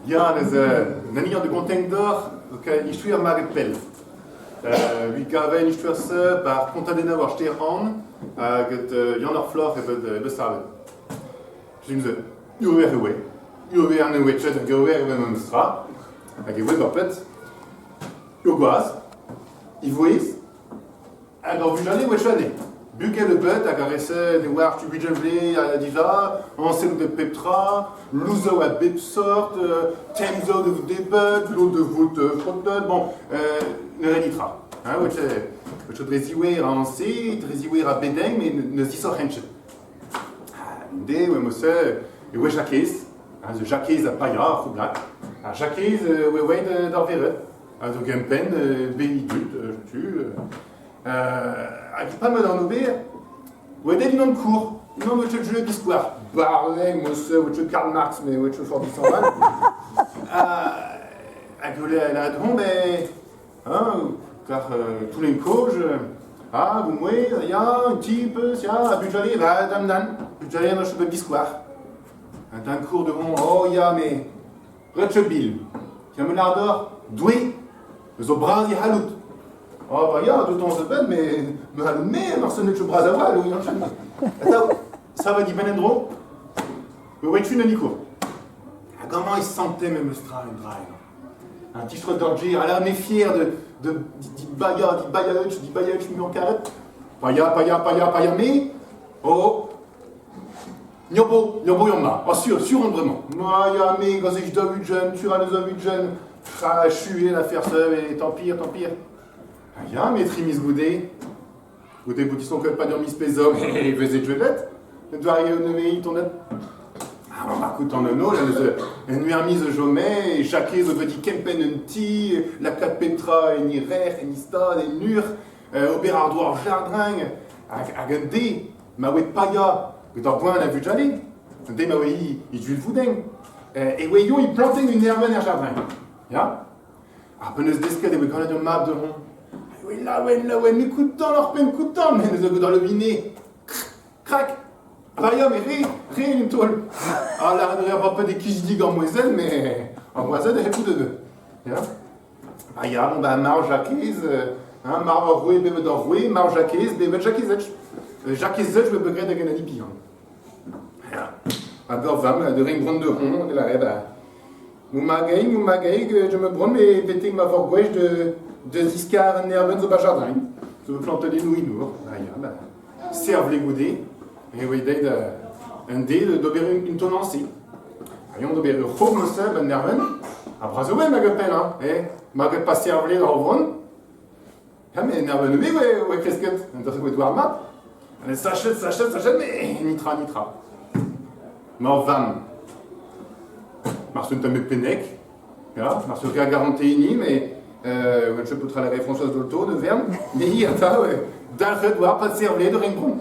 Ya, neuze, n'ani de gontenk d'or, istoer maget pell. Evit gaven istoer-se bar kontadennoù ar stêr An hag Yann ar Floc'h e bet savet. Setu ur verc'h e oe. Ur verc'h ne oe ket hag ur verc'h e oe memes tra. Hag e oe bepred ur gwaz, e vouezh, Hag ar vugale 'oa anezhe. Bugel ebet hag ar re-se ne oar tu bugel a dija, añselloù de pep tra, louzoù a bep sort, temzoù de vout debet, lod de vout frotet, bon, ne rae netra. Hein, oa ket dre ziouer a añse, dre ziouer a bedenn, met n'eus disoc'h hentchet. Un deiz, oa mod-se, e oa Jakez, hein, Jakez a paia ar c'houblad. Ha Jakez oa oaet d'ar vered. A zo kempenn beni dud, tu. Hag e-pad ma d'an ober, oa deuet unan kour, unan oa ket jeu biskoazh. Barley, mose, oa ket Karl Marx, mais oa ket fort dishañval. Hag o lâret hon, ben, hein, kar toull kozh, ah, vous mouez, ya, un petit peu, ya, bugale, va, dam dan, bugale, ma chou bet biskoazh. Un dan kour devant, oh ya, mais Retchebil, Kemenn ardor, Doue, eus zo bras e c'halloud. Oh, bah ya, tout on benn, mais me c'halloud me, marse n'eo ket bras a-walc'h, eo Yann Atav, ça va dibenn en-dro Me oa un nikour. Hag amañ e sante memes tra un dra eno. Un titre d'orgé, alors on est fier de, de, di baya, di baya di baya muiañ karet. Paya, paya, paya, paya, me, oh, Niobo, niobo yomma, ah sur, sur on vraiment. Ma ya me gant se daou-ugent, sur an daou-ugent, ah chu eo l'affaire se, et tant pis, tant pis. Ah ya, me tri miz goude, goude bout disons que pas d'ur miz pezom, e veze deuet, doare eo neuze tonet. Ah, ma kout an un neuze, en ur miz jomais, Jacques zo bet kempenn un ti, lakaat pep tra en i rec'h, en i stad, en ur, ober ar douar jardrin, hag un de, ma oe paeañ gant ar boan a vugale, an den ma oe hi e juilvoudeng, e oe eo e planten un ervenn er jardrin. Ya? Ar penaos desket e oe ganet ur mab dehon. E oe laouen, laouen, ne koutan ar penn koutan, met neus gant ar leviné. Krak! Ah ya, mais re, re un taol. Ah, la ne ra pas des kizidig en moizel, mais en moizel, e tout de Ya? Ah ya, bon bah marv Jakez, hein, marv ar roue bevet ar roue, marv Jakez, bevet Jakezech. Jakezech me begred hag an bihan. Ya. Hag ur vamm de ring bron de hon, de la ba. Mou magei, mou magei, je me bron me betek ma vor gwech de, de ziskar an erven zo ba jardin. Zo plantet en ouinour. Ah ya, bah. Serv le goude, e oe deit un de d'ober un tonansi. Ha d'ober ur c'hog neuze ben nerven, ha bras oe mag pell, hein, eh, mag pas servle d'ar vron. Ha me nerven me oe, oe kresket, un oe douar mat. Ha sachet, sachet, sachet, mais nitra, nitra. Ma vamm. Mar sunt me pennek, ya, mar sur garante hini, mais euh, je peux la Françoise Dolto de Verne, mais hi atav, dalc'het war pas servle de ringbron.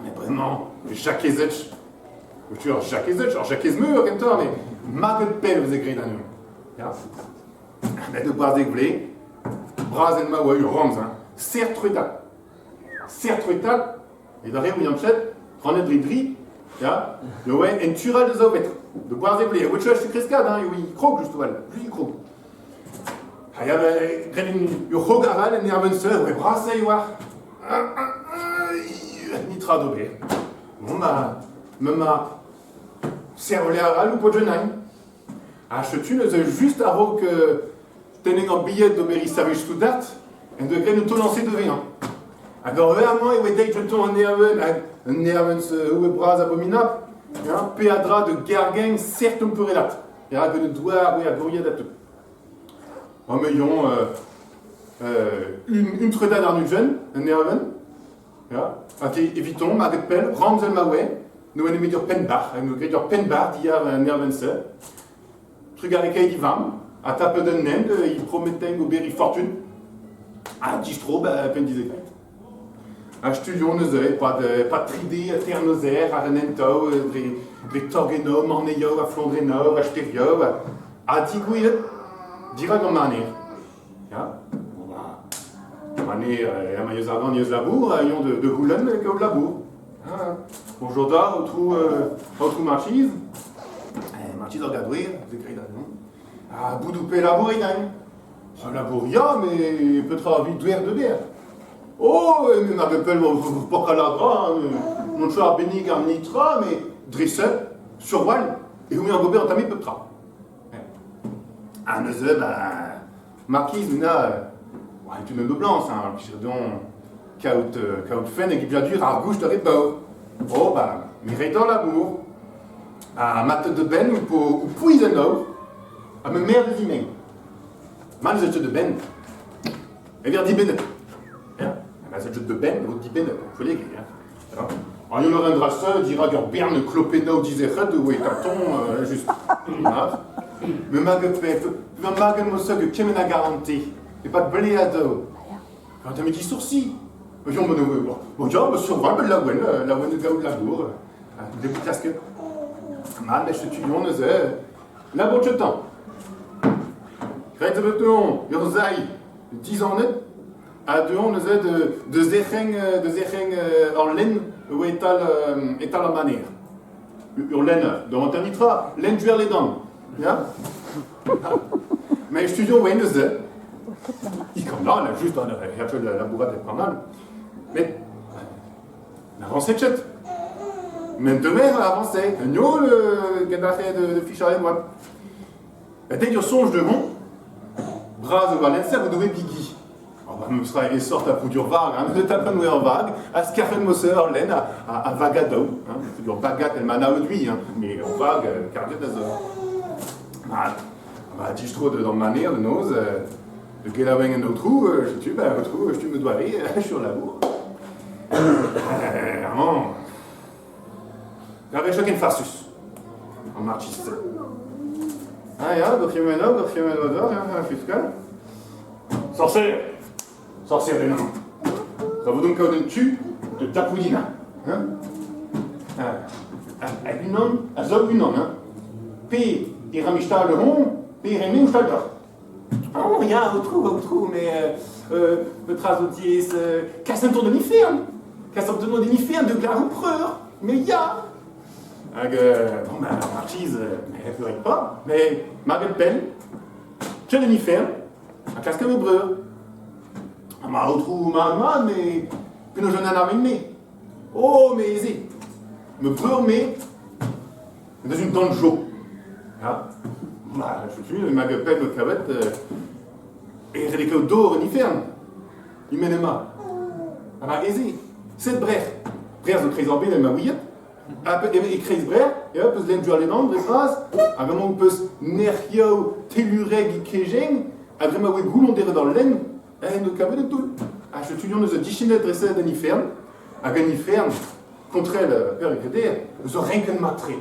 Mais bremañ, Jakezech. Tu ur Jakezech, ur Jakez meur kentoc'h, mais maget pell veze graet anezhañ. Ya. Met e bras vle, bras en ma oa ur ramz, hein. Serr truetat. Serr truetat, e da reoù Yann-Chet, rannet dre dri, ya, e oa en tural da zaou metr. De boaz vle, e oa tu kreskad, hein, e oa krog just oa, just krog. Ha ya, graet ur c'hrog arall en erven seur, e bras e oa. Nitra d'ober. Bon bah, ma mab, servle arall ou paotr jenain. Ha setu neuze just a-raok tennet ur bilhed d'ober e servij soudard, en doa graet un taol-lañse de vezañ. Hag ur wech-mañ e oa deuet un taol an erven, hag un erven oe bras abominabl, hein, peadra de gargeiñ sert un peurelat. Ya, gant un douar oe a-gouriad ha tout. En meuion un treudad àr-ugent, un ervenn, ya, ha te eviton, hag pell, ramzel ma oe, n'oa nemet ur penn-bac'h, hag graet ur penn-bac'h diàr an ervenn-se. Trugarekaet e vamm, ha tapet un hent, e prometent ober e fortun, ha distro ba penn dizegret. Ha studion neuze, e-pad e-pad 3D ha ternozer àr an hentaou, dre, dre torgennoù, marneioù ha flandrennoù ha sterioù, ha digouezhet dirak an maner. Ya, bon bah, maner, emañ eus argant eus labour, aon de, de goulenn kaout labour. Ah, bonjour da, aotrou, aotrou Marchise. Martiz ar gadouer, ze graet an Ha boudou pe labour int Ha labour ya, mais petra evit douer de ber. Oh, me ma pell pokaladra, non choa arbennig ar nitra, mais dre seul, sur wal, e oump ar gober an tammig pep tra. Ha neuze, bah, Marquise na oa tu un blanc, hein, don kaout fenn hag plijadur ar gouch da re baour. Oh, bah, me reit hor labour. Ha ma teu da benn ou po ou pouiz en aour, ha me merde dimeñ. Ma ne zeu da benn, e ver dibennet. Ya, ma zeu da benn, vo dibennet, kolleg, ya. An ur un dra seul dirak ur bern klopennoù dizec'het oe karton just. Me maget me maget mo seul kement a garante e-pad bleadoù. Quand me disourci. Bon, bon, ja, bah, sur val, laouen, laouen de gaout labour. Debout klasket. Ma, mais setu yon neuze. Labour chetan. Graet zo bet ur sailh dizanet Ha du-hont neuze de zerc'hen ur lenn e oa e-tal ar maner. Ur lenn, da hanter nitra, lenn Duerledan. Ya? Mais studio oa neuze. I kanal, just an herfel labourat e kanal. Met n'avañset ket. Men demer a avañse. Un yol gendalc'he de fichañ e oa. Deiz ur soñj dehon, bras e oa Lenser o doe bigi. Oh, meus ra e sort a ur vag, hein, ne tapan ur vag, a skarfen mo seur lenn a vagadaou, hein, ur bagad el manaout-ui, hein, mais ur vag karget a zo. Mat, ba distro d'an maner de noz, de gelaouenn an aotrou, setu, ba aotrou, je me doare, sur labour. Vraiment, Gant ken farsus, an artist. Ah ya, gourc'hemennoù, gourc'hemennoù deoc'h, hein, fiskal. Sorcier Sorcier unan. Ça vaut donc kaout un tu de tapoudina. Hein? Hag unan a zo unan, hein? Pe e ramistal le hon, pe e remen oustal deoc'h. Oh ya, aotrou, aotrou, mais petra zo diaes kas un tour d'an ifern. Kas un tour d'an ifern de glaroù preur. Mais ya. Hag bon ben ar markiz ne ferait pas, mais ma bel penn, ket en ifern, ha klask me breur. Ha ma aotrou, ma ma, mais penaos j'en anaven-me? Oh, mais se, me breur-me, deus un tamm jo. Ya. Ma, setu, hag penn o kavet e ret kaout dor en ifern. Imen ema. Ha ma eze, set brec'h. Brec'h zo kreiz ar bed ma ouiet. Ha e kreiz brec'h, eo peus lenn Dualedan dre vras, hag amañ peus nec'hioù tellureg e kejeng, ha dre ma oe goullonderet al lenn, en do kavet un toull. Ha setu eus a dichenet dre en ifern, hag en ifern, kontrel per e greder, eus ur renkenn mat-tre.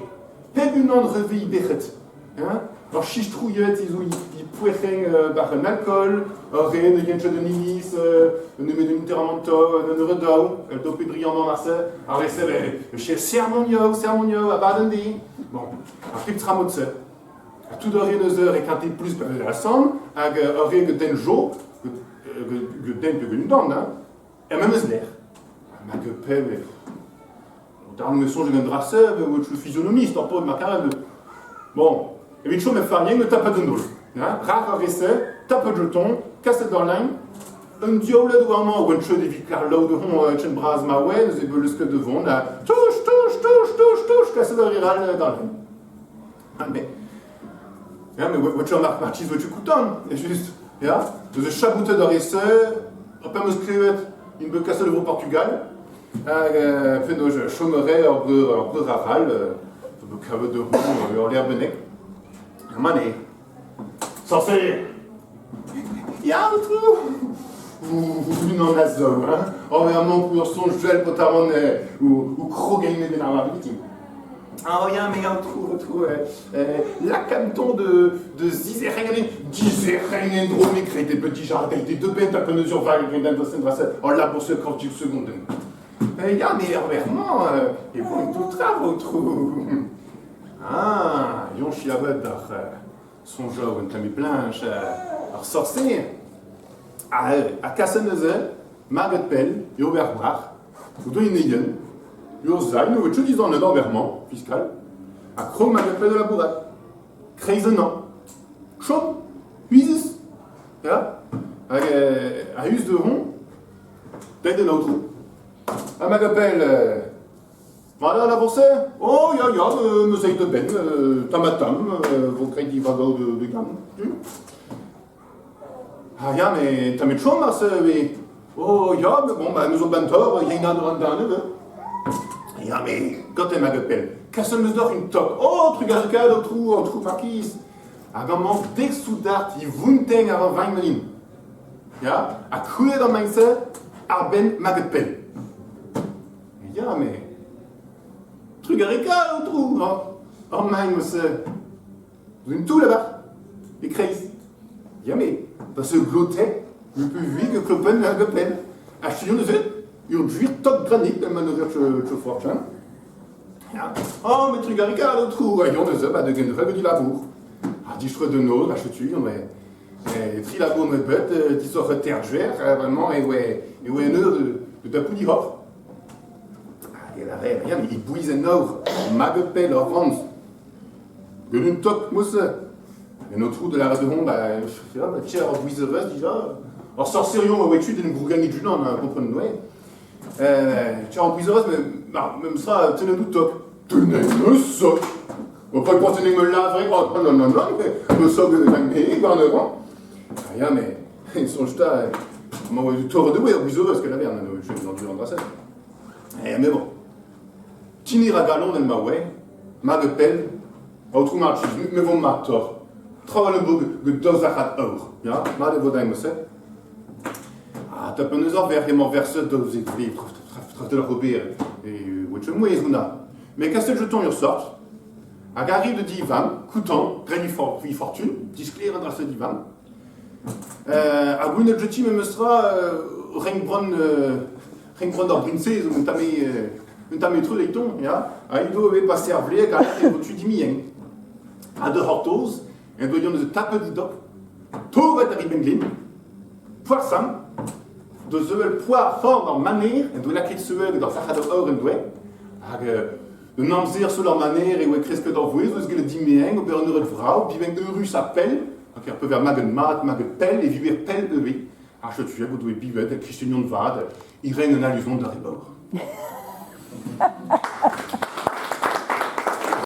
Pep unan reveiñ bec'hed. Hein? Ur chistrouilhet zo i poec'heng bar un alkool, ur re ne yen un iliz, un nemet un interamento, un euredaou, el dope brillant marse, ar re-se che sermonioù, sermonioù, abadenn di. Bon, ar pep tra mod-se. Ha tout ur re neus eur e kante plus ensemble, hag ur re get den jo, get den pe get dan, hein. Er memes lec'h. Ma que peb Darn me soñj en dra-se, le physionomiste, ur paotr ma karet. Bon, evit chom e farien, me tapet un daol. Hein? Rar ar re-se, tapet jeton, kaset d'ar lein, un diaouled oa amañ, oa cheud evit kar laou de hon chen bras ma oa, neuze beul eus ket de vont, ha touch, touch, touch, touch, touch, kaset ar re all d'ar lein. Ah, mais, ja, mais oa tu ar martiz oa tu koutan, e just, ja, neuze chaboutet ar re-se, ur pemp eus klevet, int bet kaset e Portugal, hag penaos chomere ur breur arall, zo bet kavet de roue ur lec'h bennak. Man eo. Sorcier! Ya, aotrou! Unan a zo, hein? Oh, mais amañ ur soñj gwell potamant ou krogenn ben ar marbitin. Ah ya, mais aotrou, aotrou, lakaomp de zizerc'henn, dizerc'henn en-dro me gred des petits jardins, des deux bêtes à peine sur vague, oh là pour ce corps du seconde. Ya, mais vraiment, e vo tout tra, aotrou. Ah, yon chiabet d'ar soñjoù un tamm blanche, ar sorcier. Ah, ha kaset neuze, maget pell, e ober brac'h, o doa yen, ur zailh, o teu dizan d'ober-mañ, fiskal, ha krog maget pell da labourat. Kreiz an hañv. Chom, huizus, ya, hag a-us dehon, deuet an aotrou. Ha ma gapell, mat eo al labour-se? Oh, ya, ya, me 'z ay da benn, tamm-ha-tamm, vo graet diwar-gaout de gant. Ah ya, met tamm chom marse ivez. Oh ya, mais bon, bah, nous zo bentor, yenadur an darn ivez. Ya, mais gant emañ get pell. Kas am eus deoc'h un tok. Oh, trugarekaat, aotrou, aotrou markiz. Hag amañ dek soudard e vountegn ar ur vain Ya, ha krouet an maen-se ar-benn ma get pell. Ya, mais trugarekaat, aotrou, ar maen-se. Un toull a-barzh, e-kreiz. Ya met, pa se glote, me peut vui que klopenn hag ur penn. Ha setu neuze, ur gwir tok granit ma neuze fortune. Ya. Oh, met trugarekaat aotrou, ha yon neuze, ba de gendreug di labour. Ha distroet de noz, ha setu, yon mais tri labour me bet, disoc'h terjuer, vraiment, e oe, e oe un eur de tapout dihoc'h. Hag e lare, ya, met e bouez en aour, mag pell ur ramz. Gant un tok mouse. Un aotrou de la de bah, bah, tiens, ur bouizerez dija. Ur sorcerion a oa tud en grougañ junan, kompren noe. Tiens, ur bouizerez, mais même ça, tenez nous tok. Tenez me sok. On peut pas tenir me laver, oh non, non, non, mais me sok me, gouarnement. Ah, ya, mais, sonj ta, ma oa du tort de oa ur bouizerez que la verne, je vais en Eh, mais bon. Tinir a galon en ma oe, mat e pell, aotrou Marchis, me vo matoc'h. Traoù a vo get daou zac'had aour, ya, mat e vo din neuze. Ah, tap an eus ar verc'h emañ verset 12 vloaz, traf de la ober, e oa mouezh hounnah. Mais kastet jeton ur sort, hag arriv da di vamm, koutant, graet he fortune, disklêr an dra-se di vamm. Ha goulennet jeti memes tra renk bronn renk bronn ar briñsez un tamm un tamm etreuz eton ya ha edo ivez pase ar vleeg ha e vo tu dimien ha da c'hortoz en doa eus tapet he dok torret ar ribenn-glin poar samm da sevel poar forn ar maner en doa lakaet sevel gant ar sac'had aour en doa hag Un amzer seul ar maner e oa kresket ar vouezh eus gellet dimeeng ober un eured vrav, biven eurus ha pell, hag er pever maget mat, maget pell, e viver pell ivez. Ha setu o doe bivet kristenion vat, e ren un aluzon d'ar re baour.